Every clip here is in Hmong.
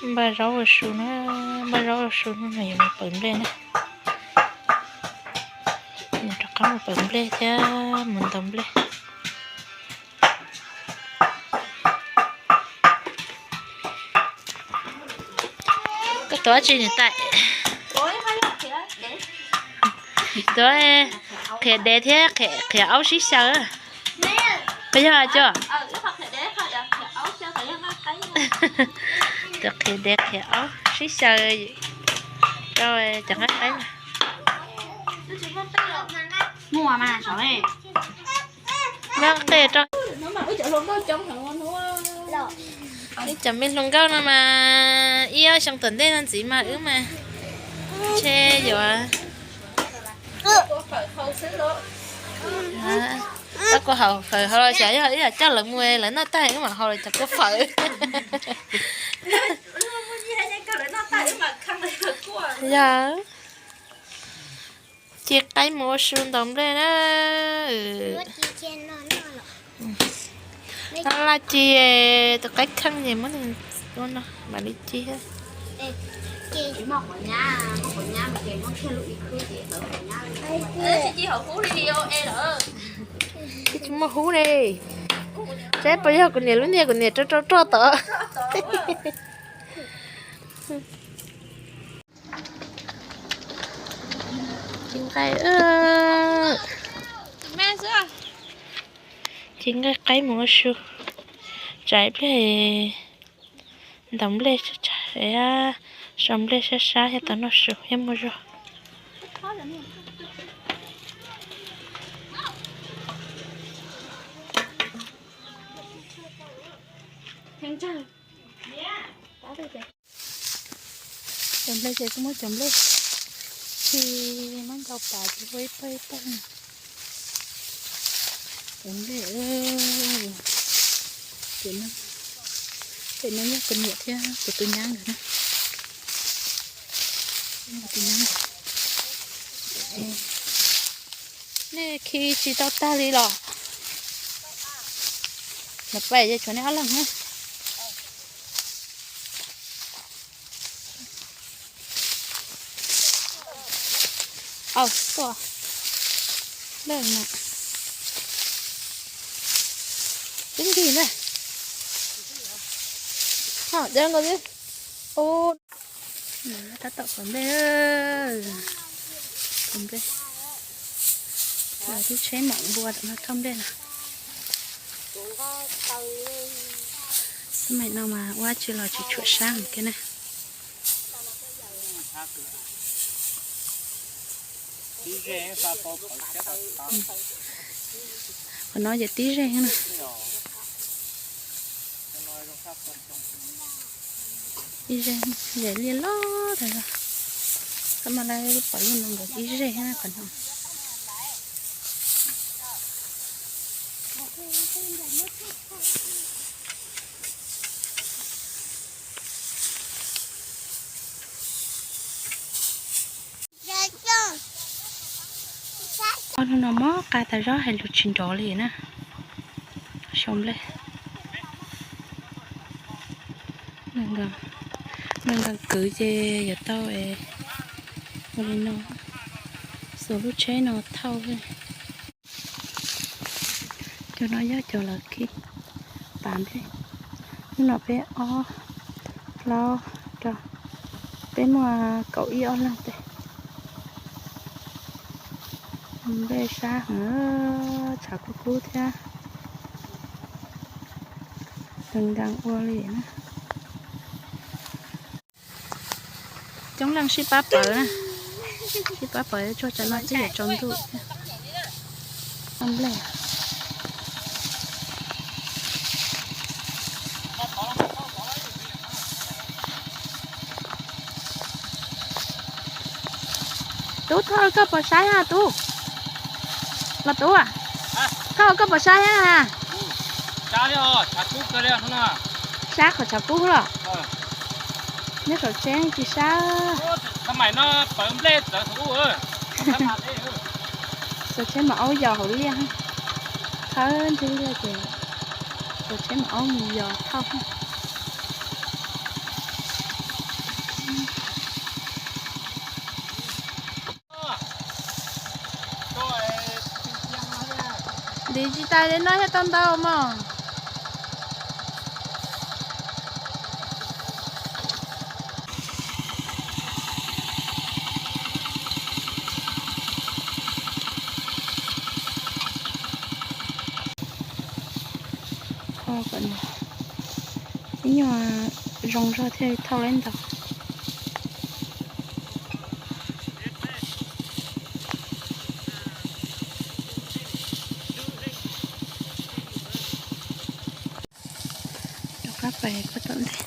Npaj zaub ua su na, npaj zaub ua su no mas yuav mus pawv nplej na. Yuav rov qab mus pawv nplej thiab mus ntaus nplej. Koj tuav dab tsi niam tais? Tuav qhiav dev thiab qhiav aub sib xyaw. Puas yog cov? Tuav qhiav dev qhiav aub sib xyaw rau cov nqaij qaib na. Muaj qe rau. Ib cov me hluas nkauj no mas ib ob xyoo tom ntej no ntxiv mas wb mas ntshe yuav kua fawm hau los xyov yog ib yam coj lawv mus lawv noj tag wb mam hau lawv cov kua fawm. Yog ci qaib mus ua su ntaus nplej na. Laj ci, tus qaib kheej ces muab ua no mam li ci. Tsis muaj hub li. Saib puas yog kuv niam lub niag kuv niam rau rau roj tod. Ci nqaij, ci nqaij qaib mus ua su. Tsam ib pliag ntaus nplej, sau nplej sab sab thiab tau noj su thiab muaj zog. Cov nplej ces kuj muab cov nplej khi muab nkaus pov ces ua ib pawg ib pawg. Cov nplej, ces no yog kuv niam thiab kuv tus nyab nkawd na. Kuv tus nyab nkawd. Nej khi tsis tau tag li los? Lawv pab yuav tshuav nej ob leeg na. Aw, tuaj. Leej na. Twb nkig na. Ho, dev nkaus xwb. Ub. Tab tom pawv nplej, pawv nplej. Lawv twb tsheb mam npua ntawm no thauj nplej no. Xab maim no mas ua dab tsi los tsis tshuam sab kiag na. Qhov no ces tib zeeg na. Ib zeeg, yam liaj loj tas zog. Koj mas lawv pom lub no nkawd ib zeeg na qhov no. Ob hnub no mob qa tas zog hais lus tsis nrov li na. Sau nplej. Nws nkees kwv ces yuav tau ua li no, xuas lub tsheb no thauj. Cov no yog cov lawv khi pav nplej. Hnub no peb ob, plaub, rau, peb muaj kaum ib ob leeg tej. Nplej sab heev, tshav kub kub thiab. Nkees nkees ua li na. Coob leej sib pab pawv na, sib pab pawv tsuag tsam no twb yuav tsaus ntuj thiab. Nplej. Tub, thauj koj puas sab thiab tub? Los tub, thauj koj puas sab thiab na? Sab qhov tshav kub los? Nyob saum tsheb tsis sab. Xuas tsheb mam aub yos hauv liaj, thawb ntug liaj ces xuas tsheb mam aub mus yos thauj. Ntim tsis tas li no thiaj tau ntau mog. Ib nyuag zoo zog thiaj thauj laib ntau. Rov qab pais puag tom ntej.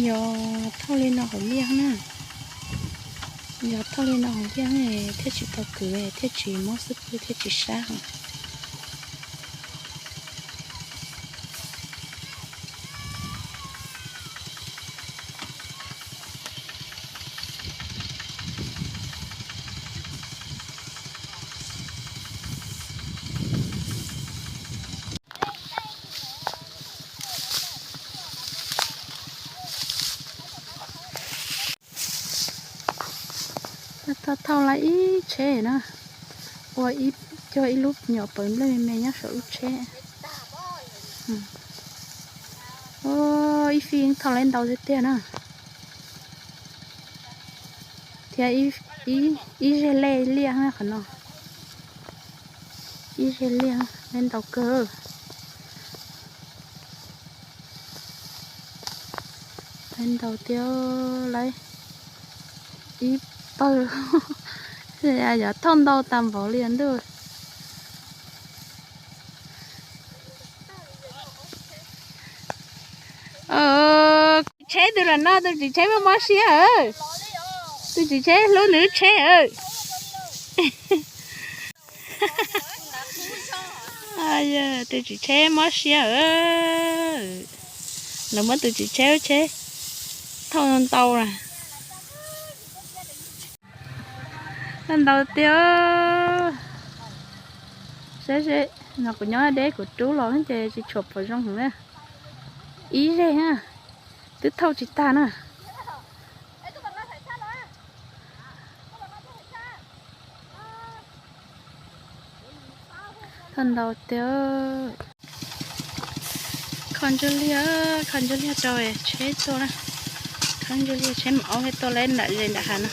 Yog thauj li no hauv liaj na, yog thauj li no hauv liaj thiaj tsis tau kwv, thiaj tsis mob xub pwg, thiaj tsis sab os. Thauj thauj lawm ib tsheb na, ua ib, cog ib lub nyom pawv nplej me me nyob saum lub tsheb. Ib fij thauj lawm ntau tiag tiag na. Thiab ib zeg lej liaj qhov no, ib zeg liaj lawm ntau kawg. Lawm ntau tiag, lawm ib pawg, yog thauj ntau tas npaum li ntuj. Txiv tsheb tus ram no, tus txiv tsheb muaj mob siab. Tus txiv tsheb hlub nws lub tsheb. Tus txiv tsheb mob siab. Lawv muab tus txiv tsheb lub tsheb thauj ntau na. Thauj ntau tiag. Saib seb, no kuv nyob deb kuv rub los ces tsis tshua pom zoo heev na. Ib zeg na, twb thauj tsis tag na. Thauj ntau tiag. Kho ntsuab liaj, kho ntsuab liaj rau tsheb tuaj na. Kho ntsuab liaj tsheb mam aub thiaj tuaj lawm nram ze nram hav no.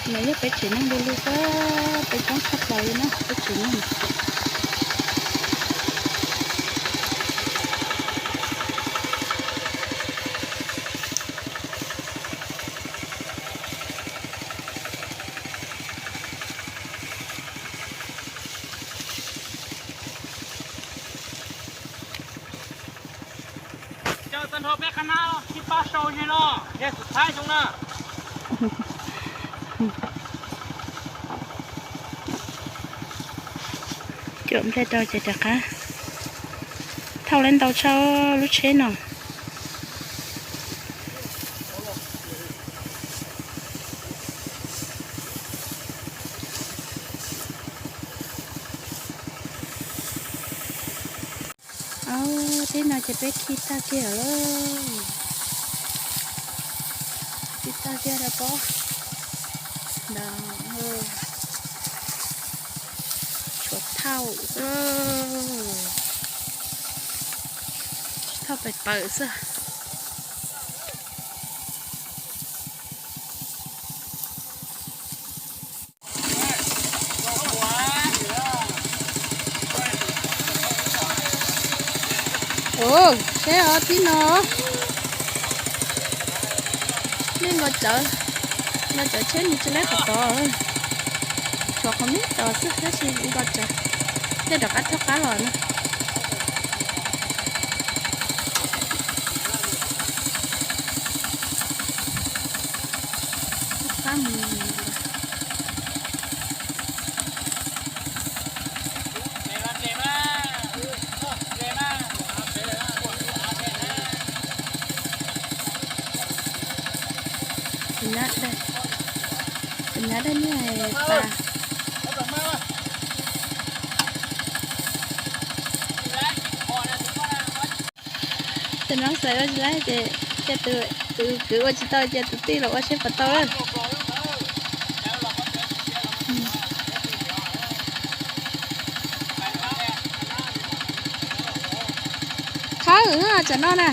No yog peb tsev neeg du lug xwb, peb coob tshaj plaws li na peb tsev neeg. Caw tag nrho peb qab nab tib pab sau ze no, yog xub thaib xyoo na. Cuam nplej rau ces rov qab thauj lawm ntau tshaj lub tsheb no. Au, tib no ces peb khi tag kiag lawm. Khi tag kiag rau pob ntawd. Tshuav thauj xwb, thauj pem pawg xwb. Ua, saib os tib no, nej Nkauj Cawv, Nkauj Cawv tsheb nws tsis laib qhov tod, tshuav qhov me ntsis xwb tab sis Nkauj Cawv thiaj rov qab thawj qab los na. Thawj qab mus. Tus nyab dab, tus nyab dab nyuag pas. Tus no xav ua tsis laib ces cia tus, tus kwv ua tsis tau ces tus tij los ua seb puas tau lawm. Thawb, tsam no na.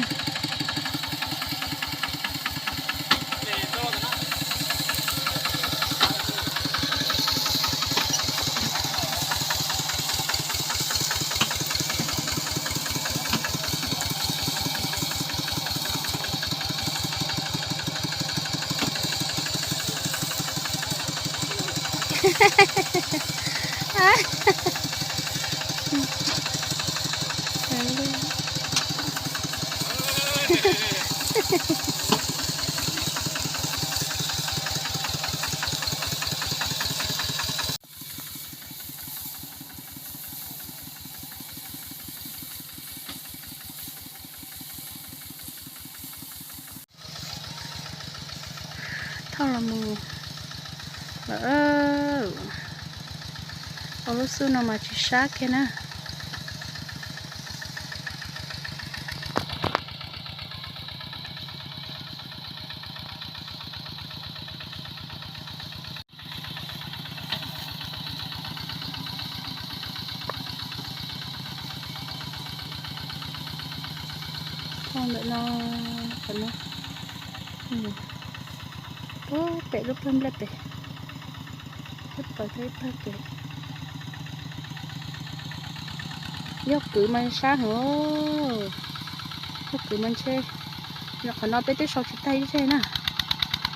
Thauj los mus lawm. Ua lub xub no mas tsis sab kiag na. Thauj ntawm no, qhov no, puag pem lub pawg nplej pem, ib pawg thauj ib pawg pem. Yog kwv mas sab heev, yog kwv mas ntshe, qhov no peb twb sau tsis tag ib zej na.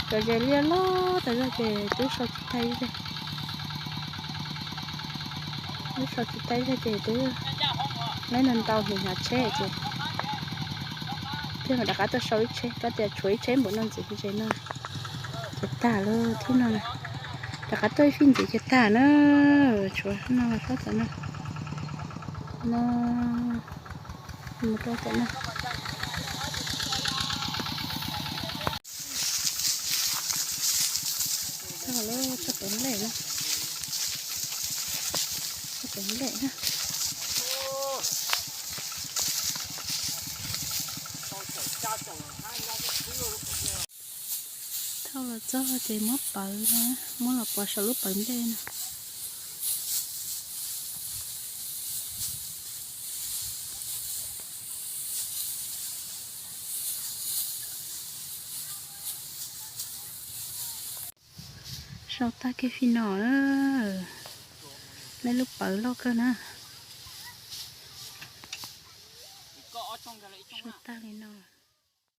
Cov zes liaj loj tas zog ces twb sau tsis tag ib zej. Twb sau tsis tag ib zej ces twb, neb ntau ntau hnyuv hnyuv tsheb ces thiaj mam rov qab tuaj sau ib tsheb, koj tias tshuav ib tsheb npaum no ntxiv ces no ces tag lawm thiab no. Rov qab tuaj ib fij ntxiv ces tag na. Tshuav no rau tom no, no, mus rau tom no. Tso lawm, tso pem nplej na, tso pem nplej na. Thauj los txog ces muab pawv na, muab los pov saum lub pawv nplej na. Sau tag kiag fij no na. Neb lub pawv loj kawg na.